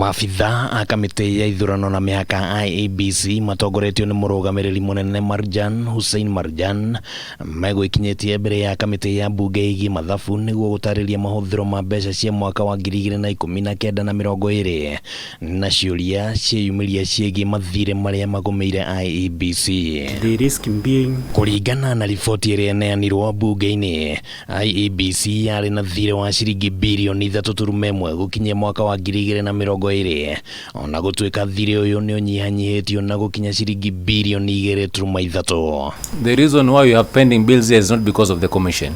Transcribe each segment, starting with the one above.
Maabitha a kamĩtĩ ya ithurano na mĩhaka IEBC matongoretio nĩ mũrũgamĩrĩri mũnene Marjan Hussein Marjan megwĩkinyĩtie mbere ya kamĩtĩ ya mbunge ĩgiĩ mathabu nĩguo gũtarĩria mahũthĩro ma mbeca cia mwaka wa 2019 na 20 na ciũria ciĩyumĩria ciĩgiĩ mathirĩ marĩa magũmĩire IEBC. The risk being Kũringana na riboti ĩrĩa ĩneanirwo mbunge-inĩ, IEBC yarĩ na thirĩ wa ciringi birioni 3.1 gũkinyia mwaka wa 2020, ona gũtuĩka thirĩ ũyũ nĩ ũnyihanyihĩtio na gũkinya ciringi birioni 2.3. The reason why we have pending bills here is not because of the commission.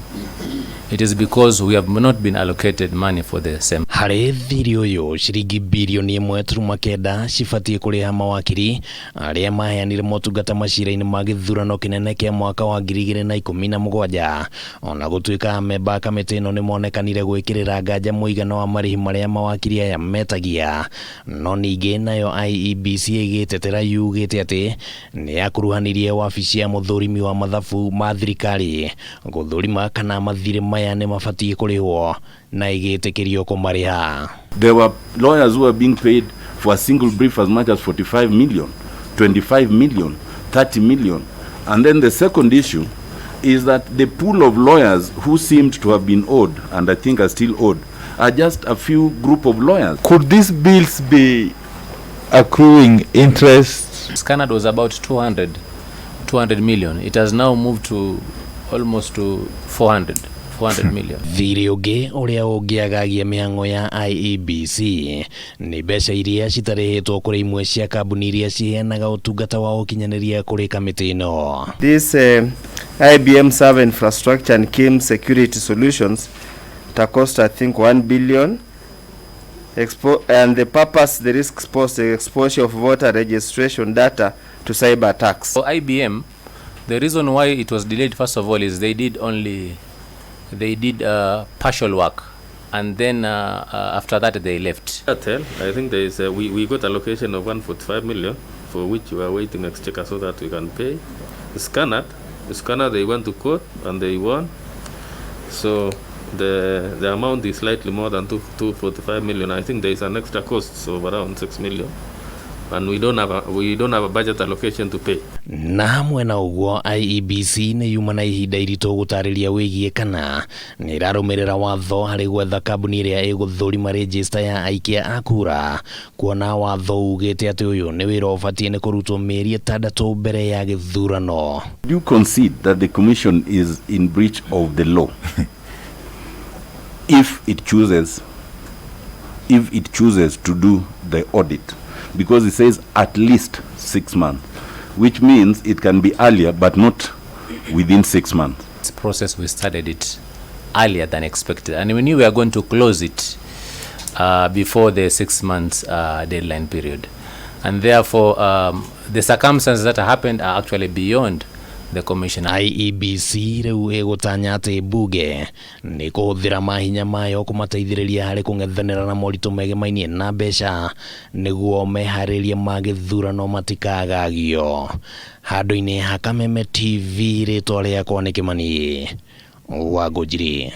It is because we have not been allocated money for the same. Harĩ thirĩ ũyũ, ciringi birioni 1.9 cibatiĩ kũrĩha mawakiri arĩa maheanire motungata macira-inĩ ma gĩthurano kĩnene kĩa mwaka wa 2017, ona gũtuĩka amemba a kamĩtĩ ĩno nĩ monekanire gwĩkĩrĩra nganja mũigana wa marĩhi marĩa mawakiri aya metagia. No ningĩ nayo IEBC ĩgĩtetera yugĩte atĩ nĩ yakuruhanirie wabici ya mũthũrimi wa mathabu ma thirikari gũthũrima kana mathirĩ maya nĩ mabatiĩ kũrĩhwo na ĩgĩtĩkĩrio kũmarĩha. There were lawyers who were being paid for a single brief as much as 45 million, 25 million, 30 million. And then the second issue is that the pool of lawyers who seemed to have been owed, and I think are still owed, are just a few group of lawyers. Could these bills be accruing interest? Scanad was about 200 million. It has now moved to almost to 400 million. Thirĩ ũngĩ ũrĩa ũngĩagagia mĩhang'o ya IEBC nĩ mbeca iria citarĩhĩtwo kũrĩ imwe cia kambuni iria ciheanaga ũtungata wa ũkinyanĩria kũrĩ kamĩtĩ ĩno. This IBM server infrastructure and KIM security solutions to cost, I think, 1 billion. And the purpose, the risk posed, the exposure of voter registration data to cyber attacks. So IBM, the reason why it was delayed, first of all, is they did only, they did partial work, and then after that they left. Airtel, I think there is a, we got allocation of 145 million for which we are waiting exchequer so that we can pay. Scanner, they went to court and they won. So the amount is slightly more than 245 million. I think there is an extra cost of around 6 million. And we don't have a budget allocation to pay. Na hamwe na ũguo, IEBC nĩ yuma na ihinda iritũ gũtarĩria wĩgiĩ kana nĩ ĩrarũmĩrĩra watho harĩ gwetha kambuni ĩrĩa ĩgũthũrima rejista ya aikia a kura, kuona watho ugĩte atĩ ũyũ nĩ wĩra ũbatiĩ nĩ kũrutwo mĩeri 6 mbere ya gĩthurano. Do you concede that the commission is in breach of the law if it chooses to do the audit? Because it says at least 6 months, which means it can be earlier, but not within 6 months. This process, we started it earlier than expected, and we knew we were going to close it before the 6 months deadline period. And therefore, the circumstances that happened are actually beyond the commission. IEBC rĩu ĩgũtanya atĩ mbunge nĩ kũhũthĩra mahinya mayo kũmateithĩrĩria harĩ kũng'ethanĩra na moritũ megemainie na mbeca nĩguo meharĩria ma gĩthurano matikagagio. Handũ-inĩ ha Kameme TV, rĩtwa rĩakwa nĩ Kĩmani wa Ngũnjiri.